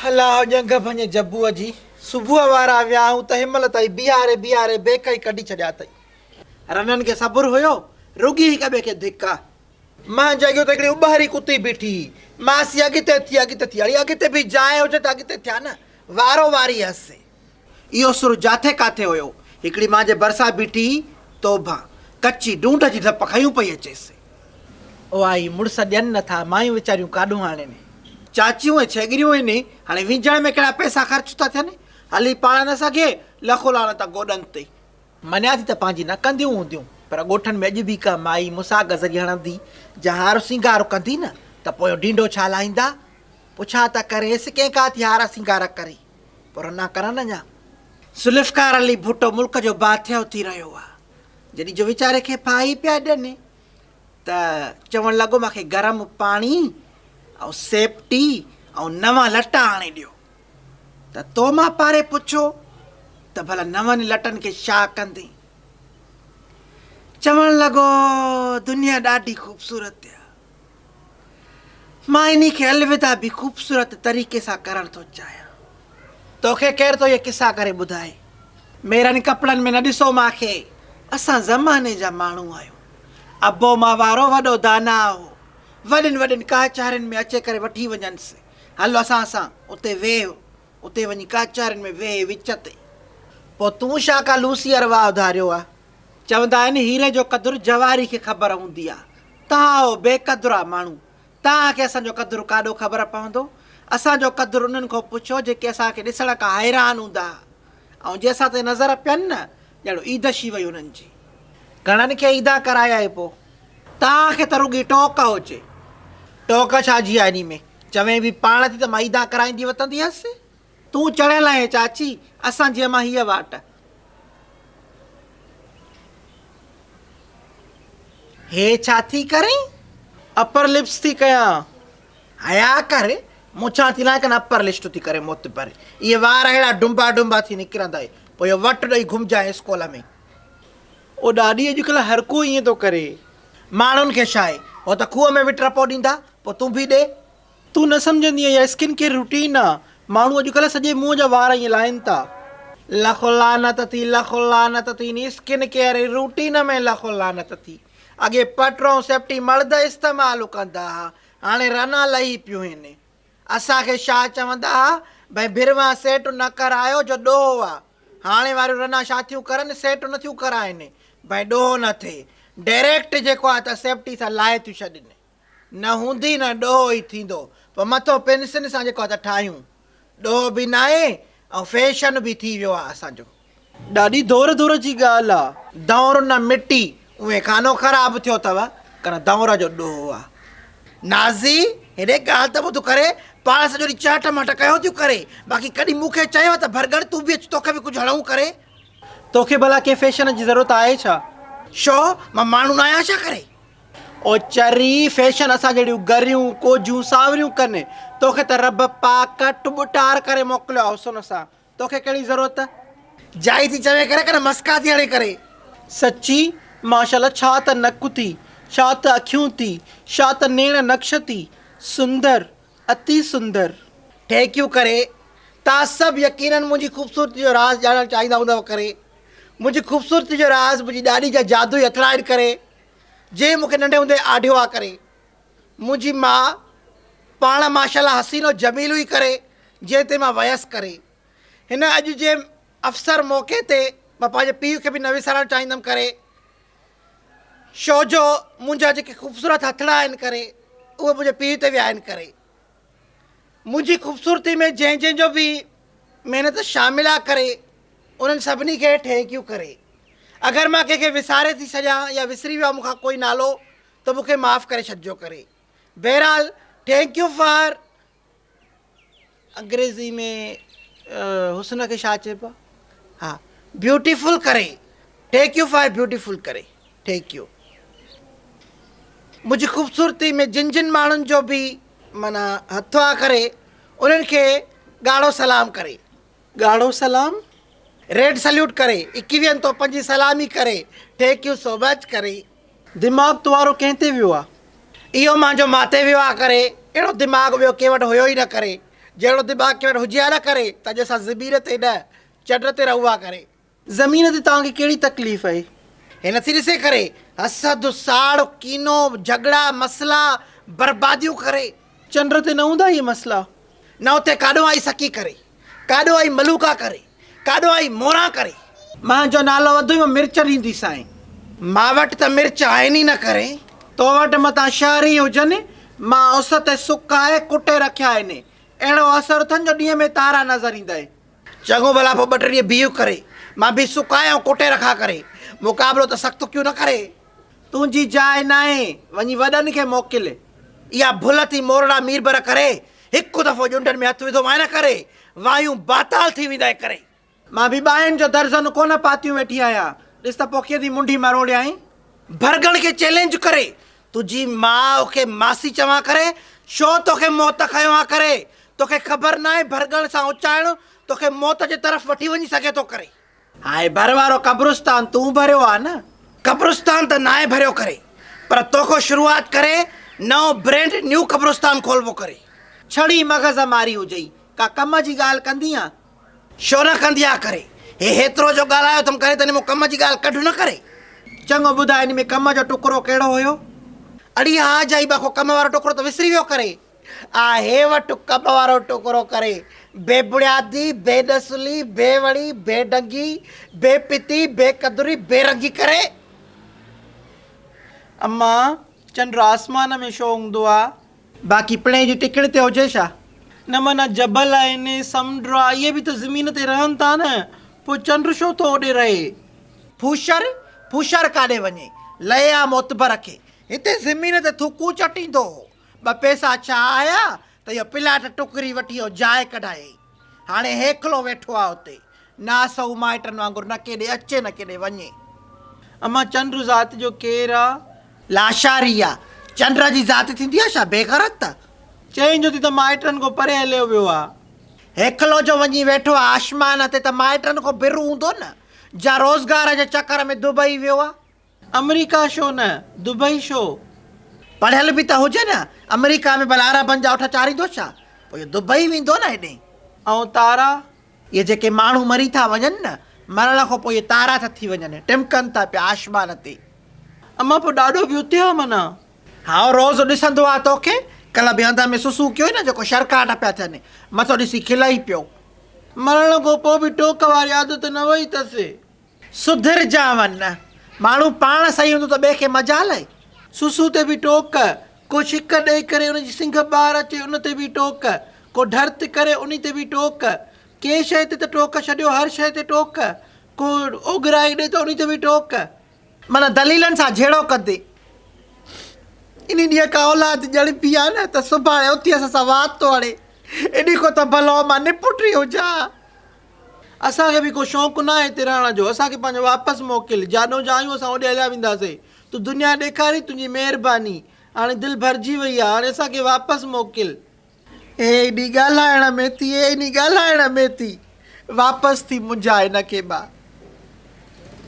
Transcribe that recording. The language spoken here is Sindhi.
الله ڄنگهه ڀڃي جبوء جي، صبح وارا ويا آهيون ته هن مهل تائين بيهاري بيهاري بيک ئي ڪڍي ڇڏيا اٿئي. رنن کي صبر هيو، رڳي هڪ ٻئي کي ڌڪا. منهنجي اڳيون ته هڪڙي اٻهري ڪتي بيٺي هئي. ماسي اڳتي ٿي، اڳتي ٿي. اڙي اڳتي به جاء هجي ته اڳتي ٿيان نه. وارو واري هيس. اهو سر جاٿي ڪاٿي هيو. هڪڙي مانجهي ڀرسان بيٺي هئي، توبهان! ڪچي ڍونڍ جي ڌپ کنيون پئي اچيس. اها ئي مڙس ڏين نه ٿا، مايون ويچاريون ڪاڏهون آڻين. چاچيون ۽ ڇيڳريون آهن، هاڻي وينجهڻ ۾ ڪهڙا پئسا خرچ ٿا ٿين. هلي پاڻ نه سگهي، لک لعنت گوڏن تي. مڃان ٿي ته پنهنجي نه ڪنديون هونديون، پر ڳوٺن ۾ اڄ به ڪا مائي مساڳ ذري هڻندي جا هار سينگار ڪندي نه ته پويون ڍينڍو ڇا لاهيندا؟ پڇا ته ڪريس، ڪنهن ڪا ٿي هار سينگار ڪري؟ پر نه ڪرن اڃا. ذوالفقار علي ڀٽو ملڪ جو بادشاهه ٿي رهيو آ. جڏهن جو ويچاري کي ڦاهي پيا ڏين ته چوڻ لڳو مان کي گرم پاڻي ۽ سيپٽي ۽ نوان لٽا آڻي ڏيو. ته تو مان پاري پڇيو ته ڀلا نون لٽن کي ڇا ڪندين؟ چوڻ لڳو دنيا ڏاڍي خوبصورت آ. مان انهي کي الوداع به خوبصورت طريقي سان ڪرڻ ٿو چاهيان. توکي ڪير ٿو اهي قصا ڪري ٻڌائي؟ ميرن ڪپڙن ۾ نه ڏسو مان کي، اسان زماني جا ماڻهو آهيون. ابو مان وارو وڏو داناء هو. وڏين وڏين ڪاچارين ۾ اچي ڪري وٺي وڃنس. هل اسان سان، اتي ويهه. اتي وڃي ڪاچارين ۾ ويهه وچ تي. پوء تون ڇا ڪا لوسي ارواح ڌاريو آ؟ چوندا آهن هيري جو قدر جواري کي خبر هوندي آ. توهان اهو بي قدرا ماڻهو، توهان کي اسان جو قدر ڪاڏو خبر پوندو؟ اسان جو قدر انهن کان پڇو جيڪي اسان کي ڏسڻ کان حيران هوندا ها ۽ جي اسان تي نظر پين نه ڄڻ عيد شي وئي انهن جي. گهڻن کي عيدان ڪرايائي پو. توهان کي ته رڳي ٽوڪ هجي. ٽوڪ ڇا جي آهي انهي ۾؟ چوين به پاڻ ٿي ته مان عيدان ڪرائيندي وتندي هيس. تون چڙهيل آهين چاچي، اسان جي امان هيء واٽ. هي ڇا ٿي ڪرين؟ اپر لپس ٿي ڪيان. حياء ڪر، مون ڇا ٿي لائين ڪن اپر لسٽ ٿي ڪرين معتبر. اهي وار اهڙا ڊنبا ڊنبا ٿي نڪرندائي، پوء اهو وٽ ڏئي گهمجانء اسڪول ۾. او ڏاڏي اڄڪلهه هر ڪو ائين ٿو ڪري. ماڻهن کي ڇاهي، هو ته کوهه ۾ به ٽپو ڏيندا، پوء تون به ڏي. تون نه سمجهندينء اها اسڪن ڪيئر روٽين آ، ماڻهو اڄڪلهه سڄي منهن جا وار ائين لاهين ٿا. لک لعنت ٿي لک لعنت ٿي انهي اسڪن ڪيئر روٽين ۾ لک لعنت ٿي. اڳي پٽرو ۽ سيپٽي مڙد استعمال ڪندا ها، هاڻي رنا لهي پيون هن. اسان کي شاهه چوندا ها ڀئي ڀروان سيٽ نه ڪرايو جو ڏوهه آ. هاڻي واريون رنا ڇا ٿيون ڪرن سيٽ نه ٿيون ڪرائين ڀئي ڏوهه نه ٿئي. ڊئريڪٽ جيڪو آ ته سيپٽي سان لاهي ٿيون ڇڏين. نه هوندي نه ڏوهه ئي ٿيندو. پوء مٿو پينسن سان جيڪو آ ته ٺاهيون. ڏوهه به ناهي ۽ فيشن به ٿي ويو آ اسان جو. ڏاڏي دور دور جي ڳالهه آ. دور نه مٽي اونهين خانو خراب ٿيو اٿو ڪن دور جو ڏوهه آ. نازي هيڏي ڳالهه ته ٻڌ ڪري پاڻ سڄو ڏينهن چهٽ مهٽ ڪيو ٿيون ڪري باقي ڪڏهن مون کي چيو ته ڀرڳڙ تون به اچ توکي به ڪجهه هڻئون ڪري. توکي ڀلا ڪنهن فيشن جي ضرورت آهي ڇا؟ شو مان ماڻهو ناهيان ڇا ڪري؟ او چري، فيشن اسان جهڙيون گريون، ڪوجهيون، سانوريون ڪن. توکي ته رب پاڪ ٽٻٽار ڪري موڪليو آ حسن سان. توکي ڪهڙي ضرورت؟ جائي ٿي چوين ڪري ڪن مسڪا ٿي هڻي ڪري. سچي، ماشاءالله ڇا ته نڪ ٿي، ڇا ته اکيون ٿي، ڇا ته نيڻ نقش ٿي. سندر، اتي سندر. Thank you ڪري. توهان سڀ يقينن منهنجي خوبصورتي جو راز ڄاڻڻ چاهيندا هوندؤ ڪري. منهنجي خوبصورتي جو راز منهنجي ڏاڏي جا جادوئي هٿڙا آهن ڪري. جنهن مون کي ننڍي هوندي آڍيو آ ڪري. منهنجي ماء پاڻ ماشاءالله حسين و جميل هئي ڪري جنهن تي مان ويس ڪري. هن اڄ جي افسر موقعي تي مان پنهنجي پيء کي به نه وسارڻ چاهيندم ڪري. شو جو منهنجا جيڪي خوبصورت هٿڙا آهن ڪري اهي منهنجي پيء تي ويا آهن ڪري. منهنجي خوبصورتي ۾ جنهن جنهن جو به محنت شامل آ ڪري انهن سڀني کي thank you ڪري. اگر مان ڪنهن کي وساري ٿي ڇڏيان يا وسري ويو آ مون کان ڪوئي نالو ته مون کي معاف ڪري ڇڏجو ڪري. بهرحال thank you for انگريزي ۾ حسن کي ڇا چئبو آ ها بيوٽيفل ڪري thank you for beautiful ڪري thank you. منهنجي خوبصورتي ۾ جن جن ماڻهن جو به معنيٰ هٿ آ ڪري انهن کي ڳاڙهو سلام ڪري. ڳاڙهو سلام؟ ريڊ سليوٽ ڪري، اڪيويهن توپن جي سلامي ڪري، thank you سو مچ ڪري. دماغ توهارو ڪنهن تي ويو آ؟ اهو مانجو ماتي ويو آ ڪري. اهڙو دماغ ٻيو ڪنهن وٽ هيو ئي نه ڪري. جهڙو دماغ ڪنهن وٽ هجي ها نه ڪري ته اڄ اسان زمين تي نه چنڊ تي رهون ها ڪري. زمين تي توهان کي ڪهڙي تڪليف آهي؟ هي نٿي ڏسين ڪري، حسد، ساڙ، ڪينو، جهڳڙا، مسئلا، برباديون ڪري. چنڊ تي نه هوندا اهي مسئلا. نه اتي ڪاڏو آئي سڪي ڪري، ڪاڏو آئي ملوڪا ڪري، ڪاڏو آئي موران ڪري. مانجو نالو وڌوئي مان مرچ ڏينديسانء. مان وٽ ته مرچ آهن ئي نه ڪري. تو وٽ متان شهري هجن، مان اس تي سڪائي ڪٽي رکيا آهن. اهڙو اثر اٿن جو ڏينهن ۾ تارا نظر ايندائي. چڱو ڀلا پوء ٻه ٽي ڏينهن بيهه ڪري، مان به سڪائي ۽ ڪٽي رکان ڪري. مقابلو ته سخت ڪيون نه ڪري. تنهنجي جاء ناهي، وڃي وڏن کي موڪل. اها ڀل ٿي مورڙا ميربر ڪري، هڪ دفعو ڄنڊن ۾ هٿ وڌو مانء نه ڪري، وايون باتال ٿي ويندائين ڪري. مان به ٻانهن جو درزن ڪونه پاتيون ويٺي آهيان، ڏس ته پوء ڪيئن ٿي منڍي مروڙيائين. ڀرڳڻ کي چئلينج ڪري، تنهنجي ماء کي ماسي چوان ڪري، ڇو توکي موت کنيو آ ڪري، توکي خبر ناهي ڀرڳڻ سان اچائڻ توکي موت جي طرف وٺي وڃي سگهي ٿو ڪري. هاء ڀر وارو قبرستان تون ڀريو آ نه. قبرستان ته ناهي ڀريو ڪري، پر توکو شروعات ڪري نئون برينڊ نيو قبرستان کولبو ڪري. ڇڙي مغز ماري هجئي، ڪا ڪم جي ڳالهه ڪندينء؟ شو نه ڪندي آ ڪري. هي هيترو جو ڳالهايو اٿم ڪري ته ان مان ڪم جي ڳالهه ڪڍ نه ڪري. چڱو ٻڌاء ان ۾ ڪم جو ٽڪرو ڪهڙو هيو؟ اڙي ها جائي باکو ڪم وارو ٽڪرو ته وسري ويو ڪري. آ هي وٺ ڪم وارو ٽڪرو ڪري. بي بڻيادي، بي نسلي، بي وڙي، بي ڊنگي، بي پتي، بي قدري، بي رنگي ڪري. اما، چنڊ آسمان ۾ شو هوندو آ؟ باقي پڻهين جي ٽڪڙ تي هجي ڇا؟ نه معنيٰ جبل آهن، سمنڊ آ، اهي به ته زمين تي رهن ٿا نه، پوء چنڊ ڇو ٿو اوڏي رهي؟ ڦوشر، ڦوشر ڪاڏي وڃي؟ لئي آ معتبر کي، هتي زمين تي ٿڪون چٽيندو هو، ٻه پئسا ڇا آيا ته اهو پلاٽ ٽڪري وٺي اهو جاء ڪڍايائين. هاڻي هيڪلو ويٺو آ اتي. ناسئو مائٽن وانگر نه ڪيڏي اچي نه ڪيڏي وڃي. امان چنڊ ذات جو ڪير آ؟ لاشاري آ. چنڊ جي ذات ٿيندي آ ڇا بيغرت؟ چئين جو ٿي ته مائٽن کان پري هليو ويو آ. هيڪلو جو وڃي ويٺو آ آشمان تي ته مائٽن کان برو هوندو نه. جا روزگار جي چڪر ۾ دبئي ويو آ. آمريڪا شو نه دبئي شو؟ پڙهيل به ته هجي نه. آمريڪا ۾ ڀلا عربن جا اٺ چاريندو ڇا؟ پوء اهو دبئي ويندو نه هيڏي. ۽ تارا؟ اهي جيڪي ماڻهو مري ٿا وڃن نه، مرڻ کان پوء اهي تارا ٿا ٿي وڃن، ٽمڪن ٿا پيا آشمان تي. امان پوء ڏاڏو به اتي آ معنيٰ؟ هائو روز ڏسندو آ توکي. ڪلهه به هنڌ ۾ سسو ڪيو نه جيڪو شرڪاٽ پيا ٿين. مٿو ڏسي کلئي پيو. مرڻ کان پوء به ٽوڪ واري عادت نه وئي اٿس. سڌرجانء نه. ماڻهو پاڻ صحيح هوندو ته ٻئي کي مجال آهي. سسو تي به ٽوڪ، ڪو ڇڪ ڏئي ڪري ان جي سنگهه ٻاهر اچي ان تي به ٽوڪ، ڪو ڍرت ڪري انهي تي به ٽوڪ، ڪنهن شيء تي ته ٽوڪ ڇڏيو هر شيء تي ٽوڪ، ڪو اوڳرائي ڏئي ته انهي تي به ٽوڪ. معنيٰ دليلن سان جهيڙو ڪندي. انهي ڏينهن کان اولاد ڄڻبي آ نه ته سڀاڻي اٿي اسان سان وات ٿو هڻي. انهي کان ته ڀلو مان نپٽي هجان. اسان کي به ڪو شوق ناهي هتي رهڻ جو، اسان کي پنهنجو واپس موڪل، جاڏو جا آهيون اسان اوڏي هليا وينداسين، تون دنيا ڏيکاري تنهنجي مهرباني، هاڻي دل ڀرجي وئي آهي، هاڻي اسان کي واپس موڪل. هي ايڏي ڳالهائڻ ۾ ٿي، هي ايڏي ڳالهائڻ ۾ ٿي، واپس ٿي منجها هن کي مان.